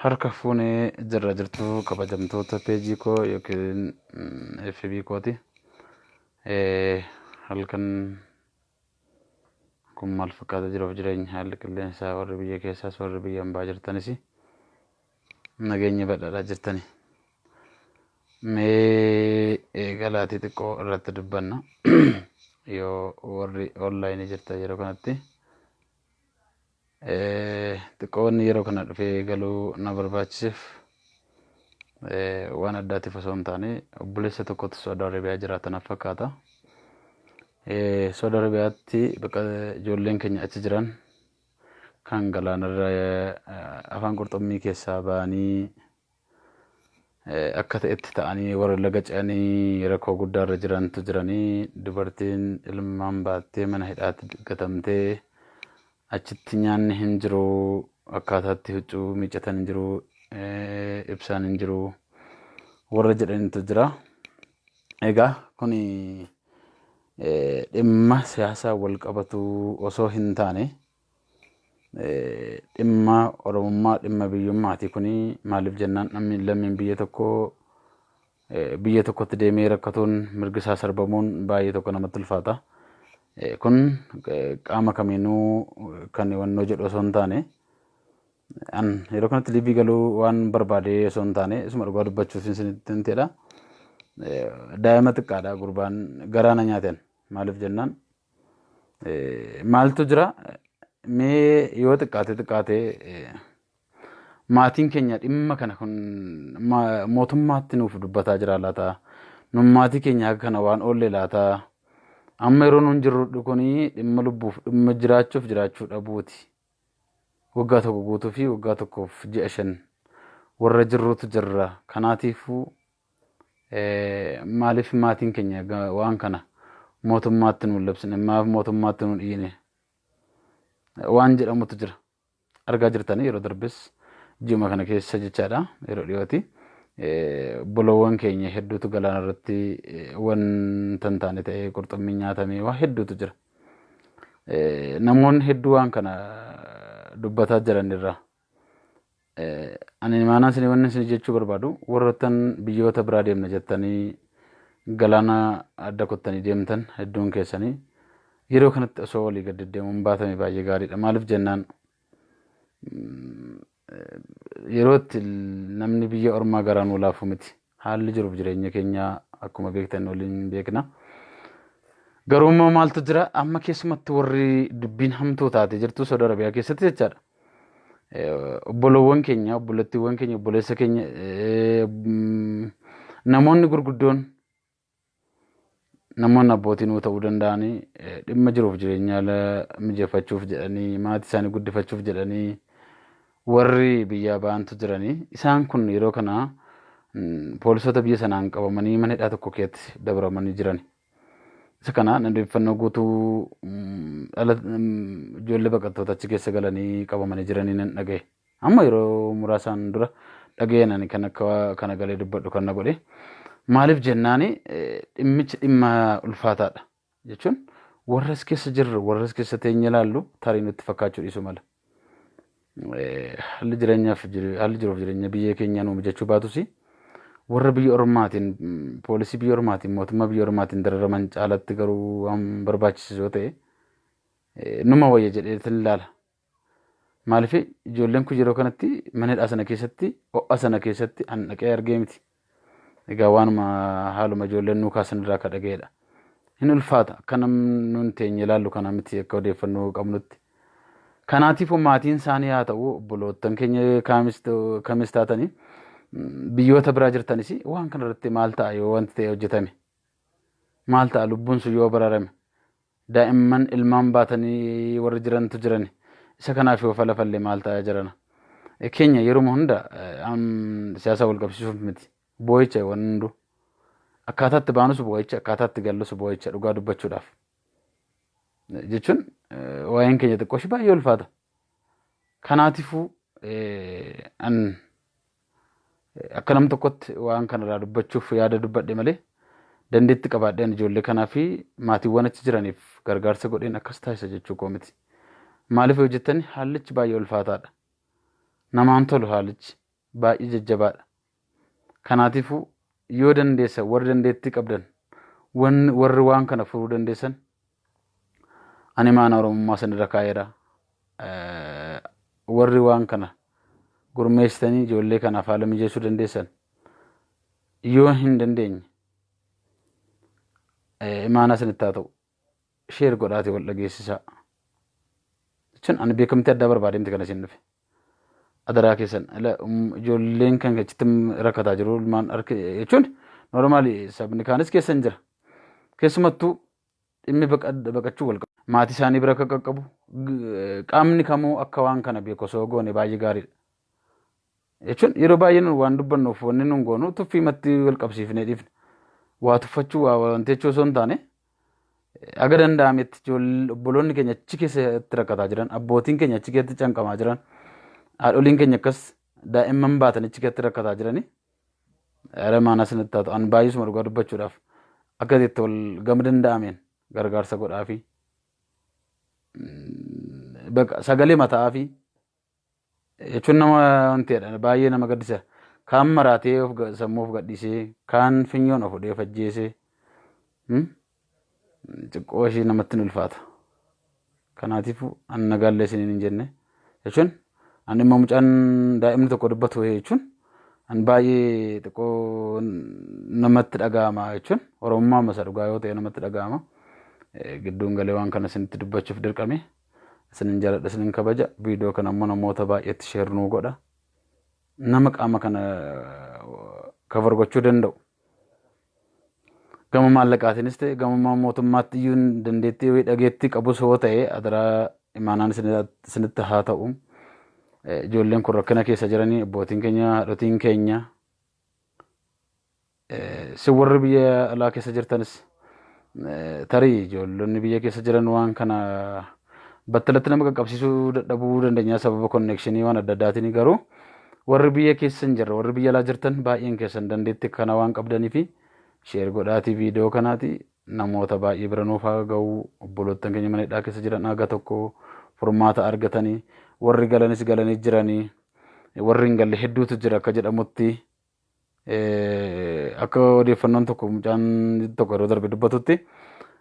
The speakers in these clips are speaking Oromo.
Harka fuunee jirra jirtu kabajamtoota peejii koo yookiin FB kooti. Halkan kun maal fakkaata jiruuf jireenya haalli qilleensaa warri biyya keessaas warri biyya ambaa jirtanis nageenya badhaadhaa jirtani. Mee eegalaatii xiqqoo irratti dubbanna yoo warri onlaayinii jirtan yeroo kanatti. Xiqqoo wanni yeroo kana dhufee galuu na barbaachiseef waan addaatiif osoo hin taane obboleessa tokkotu Saudi Arabiyaa jiraata na fakkaata. Saudi Arabiyaatti bakka ijoolleen keenya achi jiran kan galaanarra afaan qurxummii keessaa ba'anii akka ta'etti ta'anii warra laga ce'anii rakkoo guddaarra jirantu jiranii dubartiin ilmaan baattee mana hidhaatti gatamtee achitti nyaanni hin jiru akkaataatti huccuu miiccatan hin jiru ibsaan hin jiru warra jedhanitu jira. Egaa kuni dhimma siyaasaa wal qabatu osoo hin taane dhimma Oromummaa dhimma biyyummaati kuni maaliif jennaan namni lammiin biyya tokkoo biyya tokkotti deemee rakkatuun mirgi isaa sarbamuun baay'ee tokko namatti ulfaata. Kun qaama kamiinuu kan wannoo jedhu osoo hin taane an yeroo kanatti liivii galuu waan barbaade osoo hin taane isuma dhugaa dubbachuuf isinitti hin ta'edha. Daa'ima xiqqaadha gurbaan garaa na nyaateen maaliif jennaan Maaltu jira mee yoo xiqqaate xiqqaate maatiin keenya dhimma kana kun mootummaatti nuuf dubbataa jira laata? Nun maatii keenya haga kana waan oolle laata? Amma yeroo nun jirru kuni dhimma lubbuuf dhimma jiraachuuf jiraachuu dhabuuti. Waggaa tokko guutuu fi waggaa tokkoof ji'a 5 warra jirruutu jirra. Kanaatiifuu Maaliif maatiin keenya waan kana mootummaatti nuun labsine maaf mootummaatti nuun iyyine waan jedhamutu jira. Argaa jirtanii yeroo darbes ji'uma kana keessa jechaadha yeroo dhiyooti. Boloowwan keenya hedduutu galaana irratti wanta hin taane ta'ee qurxummii nyaatamee waa hedduutu jira. Namoonni hedduu waan kana dubbataa jiran irraa. Ani maanaa isin wanni isin jechuu barbaadu warroottan biyyoota biraa deemna jettanii galaana adda kuttanii deemtan hedduun keessanii yeroo kanatti osoo walii gad deddeemuun baatame baay'ee gaariidha. Maaliif jennaan yeroo itti namni biyya ormaa garaan walaafu miti. Haalli jiruuf jireenya keenya akkuma beektan waliin beekna. Garuu immoo maaltu jira amma keessumatti warri dubbiin hamtuu taate jirtu Saudi Arabiyaa keessatti jechaadha. Obbolowwan keenya, obboleettiiwwan keenya, obboleessa keenya namoonni gurguddoon namoonni abbootii nuu ta'uu danda'anii dhimma jiruuf jireenya haala mijeeffachuuf jedhanii maatii isaanii guddifachuuf jedhanii warri biyyaa ba'antu jiranii isaan kun yeroo kana poolisoota biyya sanaan qabamanii mana hidhaa tokko keessatti dabramanii jiran. Isa kana odeeffannoo guutuu dhala ijoollee baqattoota achi keessa galanii qabamanii jiranii nan dhagaye. Amma yeroo muraasaan dura dhaga'een ani kan akka kana galee dubbadhu kan na godhe. Maaliif jennaani dhimmichi dhimma ulfaataadha jechuun warra as keessa jirru warra as keessa teenye ilaallu tarii nutti fakkaachuu dhiisuu mala. Haalli jireenyaaf haalli jiruuf jireenya biyya keenyaa nuu mijachuu baatus warra biyya ormaatiin poolisii biyya ormaatiin mootummaa biyya ormaatiin dararaman caalatti garuu waan barbaachisu yoo ta'e numa wayya jedheetin ilaala. Maaliif ijoolleen kun yeroo kanatti mana hidhaa sana keessatti ho'a sana keessatti an dhaqee argee miti. Egaa waanuma haaluma ijoolleen nuu kaasan irraa akka dhaga'edha. Hin ulfaata akka namni nuun teenye ilaallu kana miti akka odeeffannoo qabnutti. Kanaatiifuu maatiin isaanii haa ta'u obboloottan keenya kamis taatanii biyyoota biraa jirtanis waan kana irratti maal ta'a yoo wanti ta'e hojjetame. Maal ta'a lubbuun sun yoo baraarame. Daa'imman ilmaan baatanii warri jirantu jirani. Isa kanaaf yoo falafalle maal ta'a jarana. Keenya yeruma hunda siyaasa wal qabsiisuuf miti. Boo'icha waan hunduu. Akkaataatti baanus boo'icha, akkaataatti gallus boo'icha dhugaa dubbachuudhaaf. Jechuun waa'een keenya xiqqoo ishee baay'ee ulfaata. Kanaatiifuu an akka nam tokkotti waan kanarraa dubbachuuf yaada dubbadhe malee dandeetti qabaadheen ijoollee kanaa fi maatiiwwan achi jiraniif gargaarsa godheen akkas taasisa jechuu koo miti. Maaliif yoo jettani haallichi baay'ee ulfaataadha. Namaan tolu haalichi. Baay'ee jajjabaadha. Kanaatiifuu yoo dandeessan, warri dandeettii qabdan, warri waan kana furuu dandeessan, ani maana Oromummaa sanirra kaa'eera. Warri waan kana gurmeessitanii ijoollee kanaaf haala mijeessuu dandeessan, yoo hin dandeenye imaanaa isinitti haa ta'u, share godhaati wal dhageessisaa. Jechuun ani beekamtii addaa barbaadee miti kan isin dhufe. Adaraa keessan, ijoolleen kan achitti rakkataa jiru ilmaan harka jechuun normal sabni kaanis keessa hin jira. Keessumattuu dhimmi baqachuu wal maatii isaanii bira akka qaqqabu qaamni kamuu akka waan kana beeku osoo goone baay'ee gaariidha. Jechuun yeroo baay'ee nu waan dubbannuuf wanni nun goonu tuffii matti wal qabsiifnee dhiifna. Waa tuffachuu, waa wanti jechuu osoo hin taane, aga danda'ametti obboloonni keenya achi keessatti rakkataa jiran, abbootiin keenya achi keessatti canqamaa jiran, haadholiin keenya akkas daa'imman baatan achi keessatti rakkataa jirani. Yaada maanaa isinitti taatu, an baay'isuma dhugaa dubbachuudhaaf akka itti wal gama danda'ameen gargaarsa godhaafi. Baqa sagalee mataafi jechuun nama wanteedha, baay'ee nama gaddisa. Kaan maraatee of sammuu of gadhiisee, kaan finyoon of hudhee of ajjeesee, xiqqoo ishee namatti hin ulfaata. Kanaatiifuu an nagaallee isiniin hin jenne. Jechuun an dhimma mucaan daa'imni tokko dubbatu jechuun an baay'ee xiqqoo namatti dhaga'ama, jechuun Oromummaa masa dhugaa yoo ta'e namatti dhaga'ama. Gidduun galee waan kana isinitti dubbachuuf dirqame. Isinin jaaladha, isinin kabaja. Viidiyoo kana immoo namoota baay'eetti share nuu godha. Nama qaama kana cover gochuu danda'u. Gama maallaqaatiinis ta'e, gama mootummaatti iyyuu dandeettii wayii dhageettii qabus yoo ta'e, adaraa imaanaan isinitti haa ta'u. Ijoolleen kun rakkina keessa jiranii, abbootiin keenya, haadhotiin keenya, si warri biyya alaa keessa jirtanis, tarii ijoollonni biyya keessa jiran waan kana battalatti nama qaqqabsiisuu dadhabuu dandeenya sababa connection waan adda addaatiin, garuu warri biyya keessa hin jirre, warri biyya alaa jirtan baay'een keessan dandeettii kana waan qabdanii fi share godhaatii viidiyoo kanaati namoota baay'ee bira nuuf haa ga'u. Obboloottan keenya mana hidhaa keessa jiran haga tokko furmaata argatanii, warri galanis galanii jiranii, warri hin galle hedduutu jira akka jedhamutti, akka odeeffannoon tokko mucaan tokko yeroo darbe dubbatutti,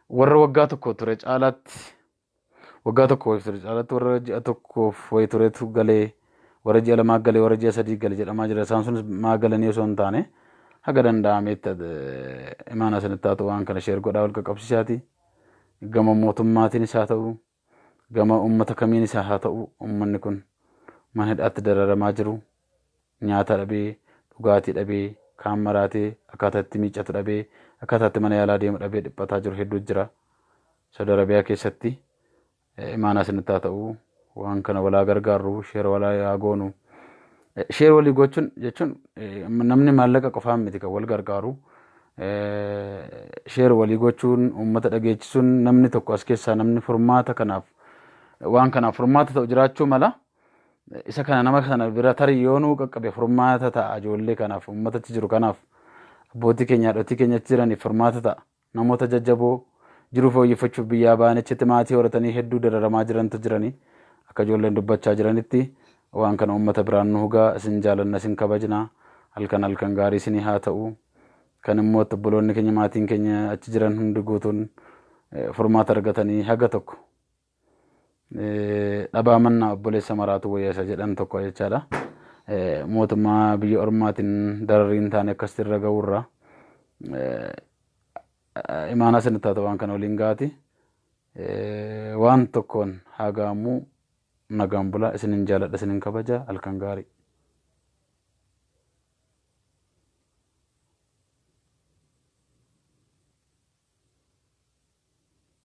warra waggaa tokko ture caalaatti, waggaa tokko wayii ture caalaatti, warra ji'a tokkoof wayii turetu galee, warra ji'a 2 galee, warra ji'a 3 gale jedhamaa jira. Isaan sunis maa galanii osoo hin taane, haga danda'ametti imaana isinitti haa ta'u, waan kana share godhaa wal qaqqabsiisaati. Gama mootummaatiinis haa ta'u, gama uummata kamiinis haa ta'u, uummanni kun mana hidhaatti dararamaa jiru, nyaata dhabee, dhugaatii dhabee, kaan maraatee, akkaataa itti miiccatu dhabee, akkaataa itti mana yaalaa deemu dhabee dhiphataa jiru hedduu jira. Saudi Arabiyaa keessatti imaanaa isinitti haa ta'u, waan kana walaa gargaarru, share walaa haa goonu. Share walii gochuun jechuun namni maallaqa qofaan miti kan wal gargaaru. Share walii gochuun, uummata dhageechisuun, namni tokko as keessaa namni furmaata kanaaf, waan kanaaf furmaata ta'u jiraachuu mala. Isa kana nama sana bira tarii yoo nuu qaqqabe furmaata ta'a, ijoollee kanaaf, uummata achi jiru kanaaf, abbootii keenya, haadhotii keenya achi jiraniif furmaata ta'a. Namoota jajjaboo jiruu fooyyeffachuuf biyyaa ba'an achitti maatii horatanii hedduu dararamaa jirantu jiranii, akka ijoolleen dubbachaa jiranitti, waan kana uummata biraan nu hugaa. Isin jaalanna, isin kabajna. Halkan halkan gaarii isinii haa ta'u. Kan immoo obboloonni keenya, maatiin keenya achi jiran hundi guutuun furmaata argatanii haga tokko dhabaa mannaa obboleessa maraatu wayya isa jedhan tokko jechaadha. Mootummaa biyya ormaatiin dararriin taane akkasitti irra ga'uurra imaanaa isinitti haa ta'u, waan kana waliin gaati. Waan tokkoon haa ga'amuu, nagaan bula, isinin jaaladha, isinin kabaja, halkan gaarii.